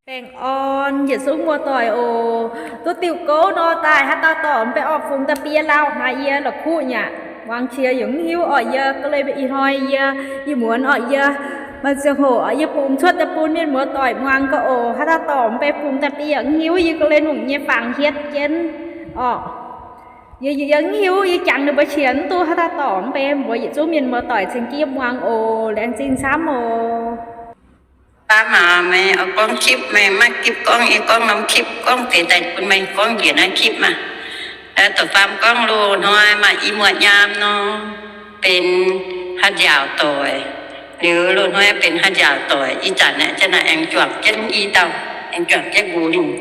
Baengh orn yietc zungv muoz-doic oc. Duqv diuh gouv nor daaih haaix dauh dorh mv bei orqc, fungx daaih bie lauh haaix yie la'kuqv nyaqc. Muangx qiex yaac mv hiuv orqc, yie ga'leiz ih hnoi yie, yie muonz orqc, yie maaih ziangh hoc orqc, yie bungx cuotv daaih bun mienh muoz-doic muangx ga'oc. Haaix dauh dorh mv bei fungx daaih bie yaac mv hiuv, yie ga'leiz nungc nyei fangx hietv jienv orqc. Yie, yie mv hiuv, yie jangx ninh mbuo qiex mv duqv. Haaix dauh dorh mv bei mbuox yietc zungv mienh muoz-doic ceng jienv yiem muangx oc. Laengz zingh camv oc. Baav maah, meih oix gorngv คลิป, meih maiv คลิป gorngv, yie gorngv norm คลิป, gorngv deix daaih bun meih gorngv njiec naaiv คลิป maah. Da'faam gorngv loz-hnoi maaih i muoz-nyaam nor, benx haaix njaaux doic. Liuz loz-hnoi benx haaix njaaux doic, ih zanc aeqv, jienv naaic aengx juangc jienv i dauh, aengx juangc jienv nqox lungh,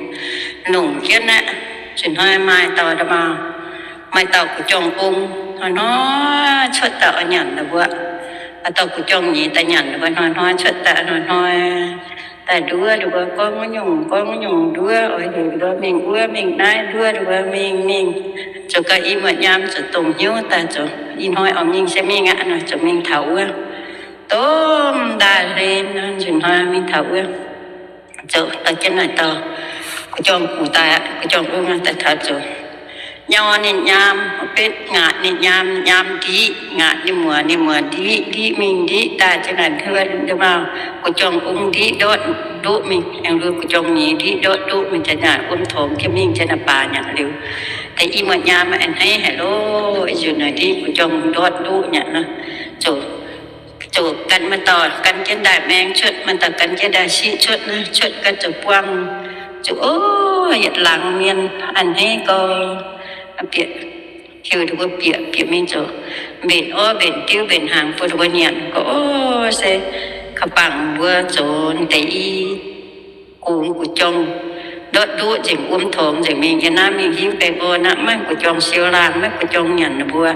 longc jienv aqv. Nzunc hnoi maaih dauh nda'maauh, maaih dauh gu'jong bung, hnoi-hnoi cuotv daaih oix nyanc ninh mbuo. Maaih dauh gu'jong nyeiz daaih nyanc ninh mbuo, hnoi-hnoi cuotv daaih, hnoi-hnoi daaih nduov ninh mbuo, gorngv wuov nyungc, gorngv wuov nyungc nduov, oix heuc ninh mbuo mingh wuov mingh naaiv, nduov ninh mbuo mingh mingh. Zoux gau i muoz-nyaam ziouc dongh hnyouv daaih, zoux ih hnoi oix mingh se mingh aqv nor, ziouc mingh taux wuov. Domh ndaaih hlen nor, nzunc hnoi mingh taux wuov, zoux daaih jienv naaic dauh gu'jong guc daaih aqv, gu'jong ong daaih taux zoux nyau ninh nyaam, betv ngaatc ninh nyaam, nyaam ndiqv, ngaatc ninh muoc, ninh muoc ndiqv, ndiqv mingh ndiqv daaih, jienv naaic nda'maauh gu'jong ong ndiqv ndortv ndoqv mingh, aengx lui gu'jong nyeiz ndiqv ndortv ndoqv mingh, jienv naaic wuom torngx jienv mingh, jienv naaic baac nyanc liuz, deix i muoz-nyaam a'hneiv haic loh, nzunc naaic ndiqv gu'jong ndortv ndoqv nyanc nor, zoux zoux gan, maaih dauh gan jienv ndaaih maeng cuotv, maaih dauh gan jienv ndaaih siqv cuotv, cuotv gau zoux buangh, zoux, o, yietc laangz mienh a'hneiv gau, bieqc, hiuv ninh mbuo bieqc, bieqc mingh zoux mbenc orv mbenc diuv mbenc hnaangx bun ninh mbuo nyanc gau. O, se ka'bangc mbuo zoux deix i gux gu'jong ndortv ndoqv nzengc, wuom torngx nzengc mingh, yie naaiv mingh hingv baengh orn aqv, maiv gu'jong siou laangh, maiv gu'jong nyanc ninh mbuo.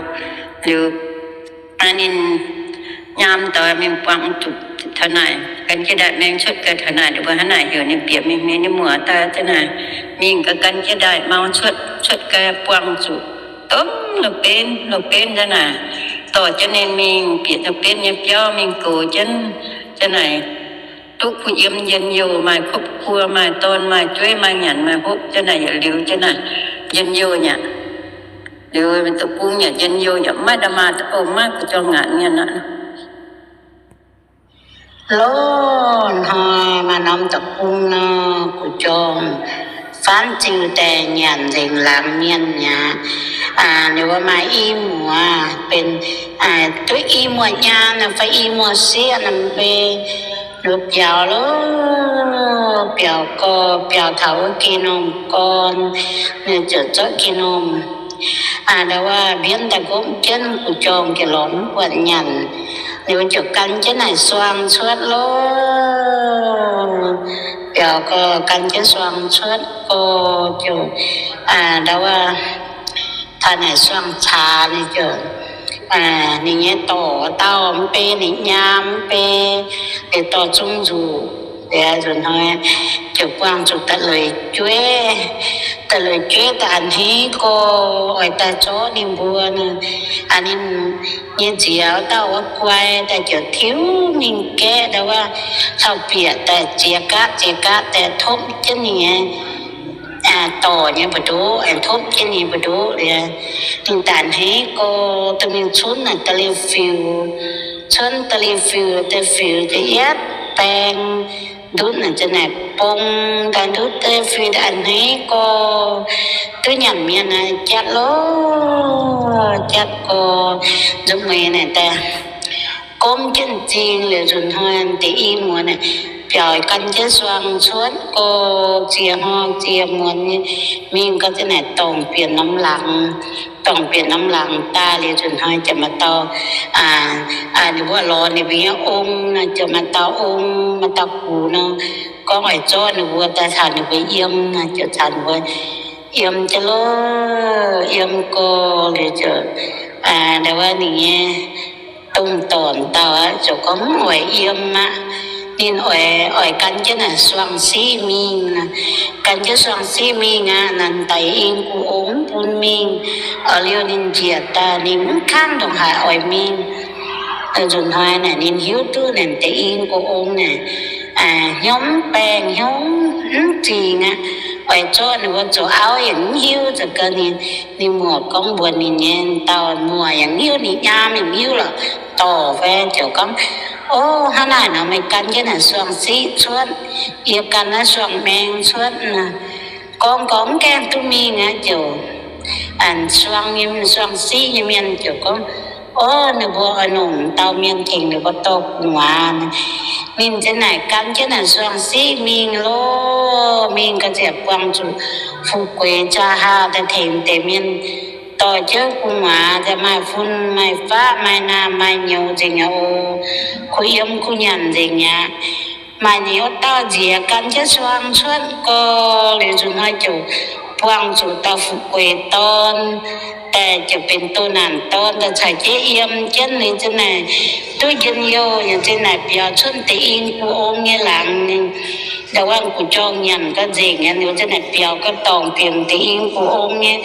Liuz ninh nyaam doix mingh buangh zuqc taux naaic, gan jienv ndaaih maeng cuotv gau taux naaic, ninh mbuo hnangv naaic heuc ninh bieqc mingh, ninh muoc daaih jienv naaic mingh gau, gan jienv ndaaih mau cuotv, cuotv gau buangh zuqc domh la'benv, la'benv jienv naaic, dorh jienv ninh mingh bieqc la'benv nyei biauv mingh goux jienv, jienv naaic duqv kuh yiem njien-youh, maaih ครอบครัว, maaih dorn maaih jueiv, maaih nyanc maaih hopv jienv naaic, yietc liuz jienv naaic njien-youh nyei. Liuz deic-bung yaac njien-youh, yaac maiv nda'maauh, o, maiv gu'jong ngaatc mienh aqv. Loz-hnoi maaih norm deic-bung nor, gu'jong faanv ziux daaih nyanc nzengc laangz mienh mi'aqv. Ninh mbuo maaih i muoz benx, duqv i muoz-nyaam fai i muoz-sieqv, ninh mbuo biaux loh, biaux gorx, biaux taux wuov geh normh gorn, ninh ziouc zorqv geh normh, ndau wuov mbienv daaih nqopv jienv gu'jong ziouc lorz mv buatc nyanc. Ninh mbuo ziouc gan jienv naaic suang cuotv loh. Biaux gorx gan jienv suang cuotv gorx ziouc, ndau wuov, taux naaic suang caax ninh ziouc, ninh nyei dorc dauh mv bei, ninh nyaam mv bei, ninh dorh zungv nzuqc. Liuz nzunc hnoi ziouc buangh zuqc da'lueic jueiv. Da'lueic jueiv daaih a'hneiv gorx oix daaih zorqv ninh mbuo nor, ninh nyei nziaaux dauh wuov guai daaih ziouc tiuv mingh gaeqv ndau wuov, taux bieqc daaih ziex gaatv ziex gaatv daaih topv jienv ninh nyei dorc nyei mbu'ndoqv, aengx topv jienv ninh mbu'ndoqv liuz, ninh daaih a'hneiv gorx daaih mingh cunv naaic da'liuh fiuv, cunv da'liuh fiuv, da'liuh fiuv da'yietv baeng ndutv naaic ziouc naaic bong daaih ndutv da'liuh fiuv daaih a'hneiv gorx duqv nyanc mienh naaic jatv loh, jatv gorx nzunc mueiz naaic daaih gomv jienv m'zing liuz nzunc hnoi deix i muoz naaic biaux gan jienv suang cuotv gorx ziex hnoi ziex muonz mingh gau ziouc naaic dorngc bieqc norm laangz, dorngc bieqc norm laangz daaih liuz nzunc hnoi ziouc maaih dauh, ninh mbuo lorz ninh mbuo nyei ong nor, ziouc maaih dauh ong, maaih dauh gux nor, gorngv oix zorqv ninh mbuo daaih caux ninh mbuo yiem nor, ziouc caux ninh mbuo yiem jienv loh. Yiem gorx liuz ziouc, ndau wuov ninh nyei domh dorc dauh aqv ziouc gorngv mv oix yiem aqv. Ninh oix, oix gan jienv naaic suang siqv mingh. Gan jienv suang siqv mingh aqv, naaic daaih i gu'ong mv bun mingh. Oix liuz ninh njiec daaih ninh mv kangv ndongc haaix oix mingh. Nzunc hnoi naaic ninh hiuv duqv naaic deix i gu'ong naaic hnyouv mv baengh, hnyouv Zingx aqv. Oix zorqv ninh mbuo zoux auv yaac mv hiuv, za'gengh ninh, ninh muoc gorngv mbuox ninh nyei dauh muoc yaac mv hiuv, ninh nyaam yaac mv hiuv lorqc, dorh fai ziouc gorngv, Ov, hnangv naaic nor meih gan jienv naaic suang siqv cuotv, yie gan naaiv suang maeng cuotv. Gorngv gorngv gaengh duqv mingh aqv, ziouc suang nyei, suang siqv nyei mienh ziouc gorngv, Ov, ninh mbuo oix nongc dauh mienh tengx ninh mbuo dorh gu'nguaaz. Ninh ziouc naaic gan jienv naaic suang siqv mingh loh, mingh ga'ziec buangh zuqc fu'jueiv jaa-haah daaih tengx deix mienh dorh jienv gu'nguaaz, maaih fun maaih faqv maaih naamh maaih nyouz nzengc aqv oc. Kuh yiem kuh nyanc nzengc aqv. Maaih ninh wuov dauh nziex gan jienv suang cuotv gorx liuz nzunc hnoi ziouc buangh zuqc dauh fu'jueiv dorn, daaih ziouc benx doh naanc dorn daaih caux jienv yiem jienv ninh ziouc naaic duqv njien-youh nyei ziouc naaic biaux cuotv deix ing gu'ong nyei laangz. Ninh ndau wuov gu'jong nyanc gau nzengc aqv, ninh ziouc naaic biaux gau dorngc bieqc deix ing gu'ong nyei,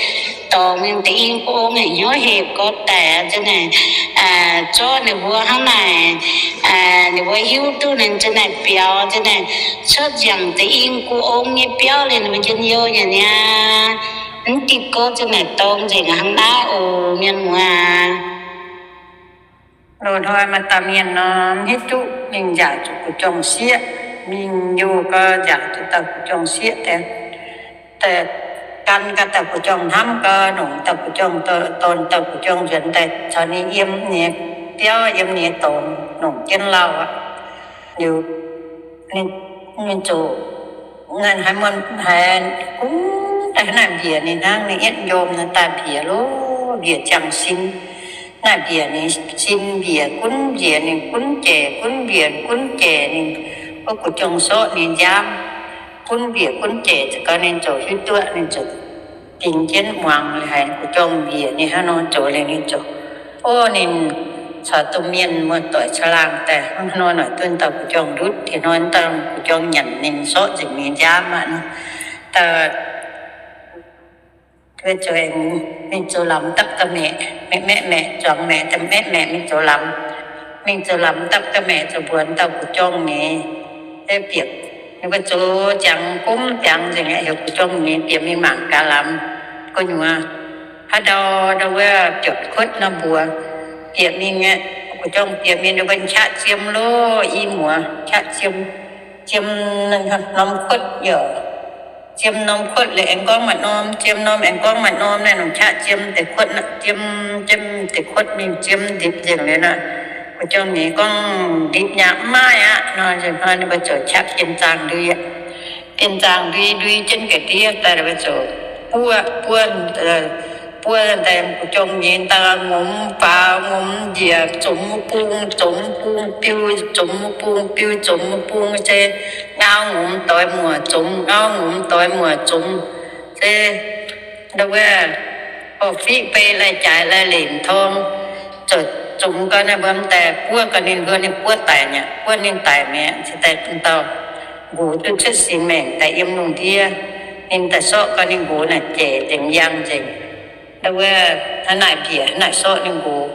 dorngc mingh deix ing gu'ong nyei hnyouv hec gorx daic ziouc naaic zorqv ninh mbuo hnangv naaic, ninh mbuo hiuv duqv ninh ziouc naaic biaux ziouc naaic cuotv nziangc deix ing gu'ong nyei biauv liuz ninh mbuo njien-youh nyei niaa. Mv diuh gouv ziouc naaic dorng nzengc hnangv naaiv oc, mienh muoz. Loz-hnoi maaih dauh mienh nor, mv hiuv duqv mingh nziaauc zuqc gu'jong sieqv, mingh youh gau nziaauc zuqc dauh gu'jong sieqv daaih, gan gau dauh gu'jong hnamv gau, nongc dauh gu'jong dorn, dauh gu'jong nzuonx daaih caux ninh yiem nyei biauv, yiem nyei dorngx, nongc jienv lauh aqv. Liuz ninh, ninh ziouc, haiz, haiz gunv daaih naaic mbiec ninh hnangv, ninh yietv njormh naaiv daaih mbiec loh, mbiec ziangh sin. Naaiv mbiec ninh sin mbiec, gunv mbiec ninh gunv jaic, gunv mbiec gunv jaic ninh, wuov gu'jong sorqv ninh nziaamv, gunv mbiec gunv jaic za'gengh ninh ziouc hiuv duqv, ninh ziouc dingx jienv muangx haiz gu'jong mbiec ninh hnangv nor zoux liuz ninh ziouc, ov, ninh caux domh mienh muoz-doic caangh laangh daaih hnangv nor naaic duqv dauh gu'jong ndutv, tih hnoi dauh gu'jong nyanc ninh sorqv nzengc ninh nziaamv aqv nor. Daaih ninh ziouc lamz dapv ga'maeqc, maeqv maeqc, zuangx maeqc, maeqv maeqc, mingh zoux lamz, mingh zoux lamz dapv ga'maeqc ziouc mbuox dauh gu'jong nyei, bieqc, ninh mbuo zoux ziangx gomv ziangx nzengc aqv, heuc gu'jong nyei bieqc mingh mangc gaax lamz gu'nyuoz. Haaix ndau ndau wuov biopc kuotv nor mbuox, bieqc mingh aqv. Gu'jong bieqc mingh ninh mbuo qaqv jiem loh, i muoz qaqv jiem, jiem norm kuotv yaac, jiem norm kuotv liuz aengx gorngv maaih norm, jiem norm aengx gorngv maaih norm naaiv nongc qaqv jiem deix kuotv, jiem, jiem deix kuotv mingh jiem ndipc nzengc liuz nor, gu'jong nyei gorngv ndipc nyei mv maaih aqv nor, nzengc hnoi ninh mbuo ziouc qaqv jiem zaangh ndui aqv. Jiem zaangh ndui, ndui jienv ga'ndiev daaih ninh mbuo ziouc buov, buov, buov daaih gu'jong nyei daaih ngomx faaux ngomx njiec, zomx bung, zomx bung biu, zomx bung biu, zomx bung se ngau ngomx doix muoc zomx, ngau ngomx doix muoc zomx se ndau wuov orv-fiqv bei lai-jaaix lai-lenc torng, zoux zomx gau naaiv mbuo daaih buov gau ninh, hluo ninh buov daic mi'aqv, buov ninh daic mi'aqv, cingx daaih dauh nqox duqv cuotv singx maengc daaih yiem lungh ndiev. Ninh daaih sorqv gau ninh nqox naaic jaic nzengc, yangh nzengc. Ndau wuov hnangv naaic mbiec, hnangv naaic sorqv ninh nqox.